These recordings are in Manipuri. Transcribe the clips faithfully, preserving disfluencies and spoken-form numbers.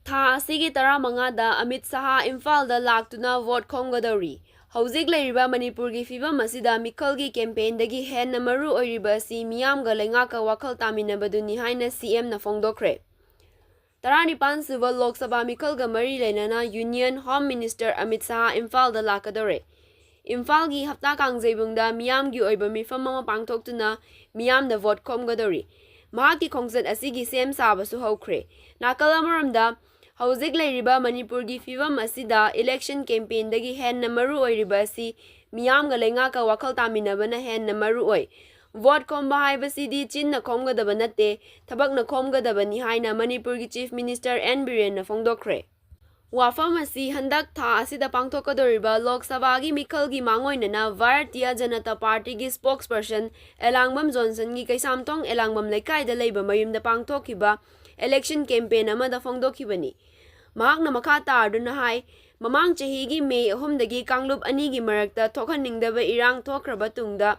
ꯊꯥ ꯑꯁꯤꯒꯤ ꯇꯔꯥꯃꯉꯥꯗ ꯑꯃꯤꯠ ꯁꯍꯥ ꯏꯝꯐꯥꯜꯗ ꯂꯥꯛꯇꯨꯅ ꯚꯣꯠ ꯈꯣꯝꯒꯗꯧꯔꯤ꯫ ꯍꯧꯖꯤꯛ ꯂꯩꯔꯤꯕ ꯃꯅꯤꯄꯨꯔꯒꯤ ꯐꯤꯕꯝ ꯑꯁꯤꯗ ꯃꯤꯈꯜꯒꯤ ꯀꯦꯝꯄꯦꯟꯗꯒꯤ ꯍꯦꯟꯅ ꯃꯔꯨ ꯑꯣꯏꯔꯤꯕ ꯑꯁꯤ ꯃꯤꯌꯥꯝꯒ ꯂꯩꯉꯥꯛꯀ ꯋꯥꯈꯜ ꯇꯥꯃꯤꯟꯅꯕꯗꯨꯅꯤ ꯍꯥꯏꯅ ꯁꯤ ꯑꯦꯝꯅ ꯐꯣꯡꯗꯣꯛꯈ꯭ꯔꯦ꯫ ꯇꯔꯥꯅꯤꯄꯥꯟ ꯁꯨꯕ ꯂꯣꯛ ꯁꯚꯥ ꯃꯤꯈꯜꯒ ꯃꯔꯤ ꯂꯩꯅꯅ ꯌꯨꯅꯤꯌꯟ ꯍꯣꯝ ꯃꯤꯅꯤꯁꯇꯔ ꯑꯃꯤꯠ ꯁꯍꯥ ꯏꯝꯐꯥꯜꯗ ꯂꯥꯛꯀꯗꯧꯔꯦ꯫ ꯏꯝꯐꯥꯜꯒꯤ ꯍꯞꯇꯥ ꯀꯥꯡꯖꯩꯕꯨꯡꯗ ꯃꯤꯌꯥꯝꯒꯤ ꯑꯣꯏꯕ ꯃꯤꯐꯝ ꯑꯃ ꯄꯥꯡꯊꯣꯛꯇꯨꯅ ꯃꯤꯌꯥꯝꯗ ꯚꯣꯠ ꯈꯣꯝꯒꯗꯧꯔꯤ꯫ ꯃꯍꯥꯛꯀꯤ ꯈꯣꯡꯆꯠ ꯑꯁꯤꯒꯤ ꯁꯦꯝ ꯁꯥꯕꯁꯨ ꯍꯧꯈ꯭ꯔꯦ꯫ ꯅꯥꯀꯜ ꯑꯃꯔꯣꯝꯗ, ꯍꯧꯖꯤꯛ ꯂꯩꯔꯤꯕ ꯃꯅꯤꯄꯨꯔꯒꯤ ꯐꯤꯕꯝ ꯑꯁꯤꯗ ꯏꯂꯦꯛꯁꯟ ꯀꯦꯝꯄꯦꯟꯗꯒꯤ ꯍꯦꯟꯅ ꯃꯔꯨ ꯑꯣꯏꯔꯤꯕ ꯑꯁꯤ ꯃꯤꯌꯥꯝꯒ ꯂꯩꯉꯥꯛꯀ ꯋꯥꯈꯜ ꯇꯥꯃꯤꯟꯅꯕꯅ ꯍꯦꯟꯅ ꯃꯔꯨ ꯑꯣꯏ꯫ ꯚꯣꯠ ꯈꯣꯝꯕ ꯍꯥꯏꯕꯁꯤꯗꯤ ꯆꯤꯟꯅ ꯈꯣꯝꯒꯗꯕ ꯅꯠꯇꯦ, ꯊꯕꯛꯅ ꯈꯣꯝꯒꯗꯕꯅꯤ ꯍꯥꯏꯅ ꯃꯅꯤꯄꯨꯔꯒꯤ ꯆꯤꯐ ꯃꯤꯅꯤꯁꯇꯔ ꯑꯦꯟ ꯕꯤꯔꯦꯟꯅ ꯐꯣꯡꯗꯣꯛꯈ꯭ꯔꯦ꯫ ꯋꯥꯐꯝ ꯑꯁꯤ ꯍꯟꯗꯛ ꯊꯥ ꯑꯁꯤꯗ ꯄꯥꯡꯊꯣꯛꯀꯗꯧꯔꯤꯕ ꯂꯣꯛ ꯁꯚꯥꯒꯤ ꯃꯤꯈꯜꯒꯤ ꯃꯥꯡꯑꯣꯏꯅꯅ ꯚꯥꯔꯇꯤꯌ ꯖꯅꯇꯥ ꯄꯥꯔꯇꯤꯒꯤ ꯁ꯭ꯄꯣꯛꯁꯄꯔꯁꯟ ꯑꯦꯂꯥꯡꯕꯝ ꯖꯣꯟꯁꯟꯒꯤ ꯀꯩꯁꯥꯝꯊꯣꯡ ꯑꯦꯂꯥꯡꯕꯝ ꯂꯩꯀꯥꯏꯗ ꯂꯩꯕ ꯃꯌꯨꯝꯗ ꯄꯥꯡꯊꯣꯛꯈꯤꯕ ꯏꯂꯦꯛꯁꯟ ꯀꯦꯝꯄꯦꯟ ꯑꯃꯗ ꯐꯣꯡꯗꯣꯛꯈꯤꯕꯅꯤ꯫ ꯃꯍꯥꯛꯅ ꯃꯈꯥ ꯇꯥꯔꯗꯨꯅ ꯍꯥꯏ, ꯃꯃꯥꯡ ꯆꯍꯤꯒꯤ ꯃꯦ ꯑꯍꯨꯝꯗꯒꯤ ꯀꯥꯡꯂꯨꯞ ꯑꯅꯤꯒꯤ ꯃꯔꯛꯇ ꯊꯣꯛꯍꯟꯅꯤꯡꯗꯕ ꯏꯔꯥꯡ ꯊꯣꯛꯈ꯭ꯔꯕ ꯇꯨꯡꯗ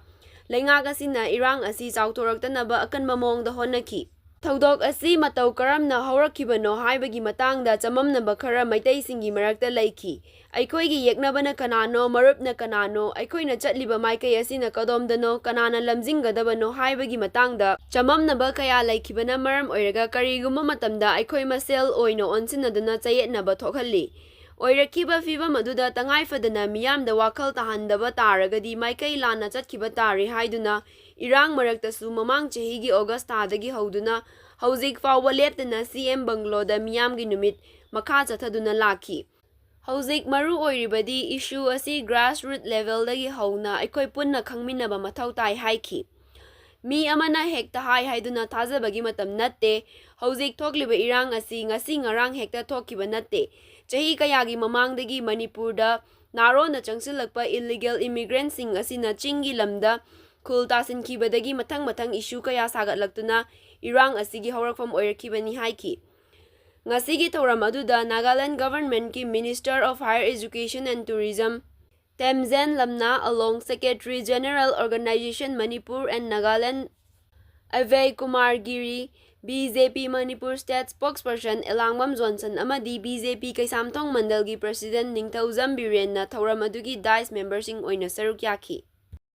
ꯂꯩꯉꯥꯛ ꯑꯁꯤꯅ ꯏꯔꯥꯡ ꯑꯁꯤ ꯆꯥꯎꯊꯣꯔꯛꯇꯅꯕ ꯑꯀꯟꯕ ꯃꯑꯣꯡꯗ ꯍꯣꯠꯅꯈꯤ꯫ ꯊꯧꯗꯣꯛ ꯑꯁꯤ ꯃꯇꯧ ꯀꯔꯝꯅ ꯍꯧꯔꯛꯈꯤꯕꯅꯣ ꯍꯥꯏꯕꯒꯤ ꯃꯇꯥꯡꯗ ꯆꯃꯝꯅꯕ ꯈꯔ ꯃꯩꯇꯩꯁꯤꯡꯒꯤ ꯃꯔꯛꯇ ꯂꯩꯈꯤ꯫ ꯑꯩꯈꯣꯏꯒꯤ ꯌꯦꯛꯅꯕꯅ ꯀꯅꯥꯅꯣ, ꯃꯔꯨꯞꯅ ꯀꯅꯥꯅꯣ, ꯑꯩꯈꯣꯏꯅ ꯆꯠꯂꯤꯕ ꯃꯥꯏꯀꯩ ꯑꯁꯤꯅ ꯀꯗꯣꯝꯗꯅꯣ, ꯀꯅꯥꯅ ꯂꯝꯖꯤꯡꯒꯗꯕꯅꯣ ꯍꯥꯏꯕꯒꯤ ꯃꯇꯥꯡꯗ ꯆꯃꯝꯅꯕ ꯀꯌꯥ ꯂꯩꯈꯤꯕꯅ ꯃꯔꯝ ꯑꯣꯏꯔꯒ ꯀꯔꯤꯒꯨꯝꯕ ꯃꯇꯝꯗ ꯑꯩꯈꯣꯏ ꯃꯁꯦꯜ ꯑꯣꯏꯅ ꯑꯣꯟꯁꯤꯟꯅꯗꯨꯅ ꯆꯌꯦꯠꯅꯕ ꯊꯣꯛꯍꯜꯂꯤ꯫ ꯑꯣꯏꯔꯛꯈꯤꯕ ꯐꯤꯕꯝ ꯑꯗꯨꯗ ꯇꯉꯥꯏ ꯐꯗꯅ ꯃꯤꯌꯥꯝꯗ ꯋꯥꯈꯜ ꯇꯥꯍꯟꯗꯕ ꯇꯥꯔꯒꯗꯤ ꯃꯥꯏꯀꯩ ꯂꯥꯟꯅ ꯆꯠꯈꯤꯕ ꯇꯥꯔꯦ ꯍꯥꯏꯗꯨꯅ ꯏꯔꯥꯡ ꯃꯔꯛꯇꯁꯨ ꯃꯃꯥꯡ ꯆꯍꯤꯒꯤ ꯑꯣꯒꯁ ꯊꯥꯗꯒꯤ ꯍꯧꯗꯨꯅ ꯍꯧꯖꯤꯛ ꯐꯥꯎꯕ ꯂꯦꯞꯇꯅ ꯁꯤ ꯑꯦꯝ ꯕꯪꯒꯂꯣꯗ ꯃꯤꯌꯥꯝꯒꯤ ꯅꯨꯃꯤꯠ ꯃꯈꯥ ꯆꯠꯊꯗꯨꯅ ꯂꯥꯛꯈꯤ꯫ ꯍꯧꯖꯤꯛ ꯃꯔꯨ ꯑꯣꯏꯔꯤꯕꯗꯤ ꯏꯁꯨ ꯑꯁꯤ ꯒ꯭ꯔꯥꯁꯔꯨꯠ ꯂꯦꯚꯦꯜꯗꯒꯤ ꯍꯧꯅ ꯑꯩꯈꯣꯏ ꯄꯨꯟꯅ ꯈꯪꯃꯤꯟꯅꯕ ꯃꯊꯧ ꯇꯥꯏ ꯍꯥꯏꯈꯤ꯫ ꯃꯤ ꯑꯃꯅ ꯍꯦꯛꯇ ꯍꯥꯏ ꯍꯥꯏꯗꯨꯅ ꯊꯥꯖꯕꯒꯤ ꯃꯇꯝ ꯅꯠꯇꯦ꯫ ꯍꯧꯖꯤꯛ ꯊꯣꯛꯂꯤꯕ ꯏꯔꯥꯡ ꯑꯁꯤ ꯉꯁꯤ ꯉꯔꯥꯡ ꯍꯦꯛꯇ ꯊꯣꯛꯈꯤꯕ ꯅꯠꯇꯦ꯫ ꯆꯍꯤ ꯀꯌꯥꯒꯤ ꯃꯃꯥꯡꯗꯒꯤ ꯃꯅꯤꯄꯨꯔꯗ ꯅꯥꯔꯣꯟꯅ ꯆꯪꯁꯤꯜꯂꯛꯄ ꯏꯜꯂꯤꯒꯦꯜ ꯏꯃꯤꯒ꯭ꯔꯦꯟꯠꯁꯤꯡ ꯑꯁꯤꯅ ꯆꯤꯡꯒꯤ ꯂꯝꯗ ꯈꯨꯜ ꯇꯥꯁꯤꯟꯈꯤꯕꯗꯒꯤ ꯃꯊꯪ ꯃꯊꯪ ꯏꯁꯨ ꯀꯌꯥ ꯁꯥꯒꯠꯂꯛꯇꯨꯅ ꯏꯔꯥꯡ ꯑꯁꯤꯒꯤ ꯍꯧꯔꯛꯐꯝ ꯑꯣꯏꯔꯛꯈꯤꯕꯅꯤ ꯍꯥꯏꯈꯤ꯫ ꯉꯁꯤꯒꯤ ꯊꯧꯔꯝ ꯑꯗꯨꯗ ꯅꯥꯒꯥꯂꯦꯟ ꯒꯚꯔꯟꯃꯦꯟꯠꯀꯤ Minister of Higher Education and Tourism Temjen Imna along Secretary General Organisation Manipur and Nagaland Abhay Kumar Giri, B J P Manipur State Spokesperson Elangbam Johnson ꯑꯃꯗꯤ ꯕꯤ ꯖꯦ ꯄꯤ ꯀꯩꯁꯥꯝꯊꯣꯡ ꯃꯟꯗꯜꯒꯤ President ꯅꯤꯡꯊꯧꯖꯝ ꯕꯤꯔꯦꯟꯅ ꯊꯧꯔꯝ ꯑꯗꯨꯒꯤ Dice memberꯁꯤꯡ ꯑꯣꯏꯅ ꯁꯔꯨꯛ ꯌꯥꯈꯤ꯫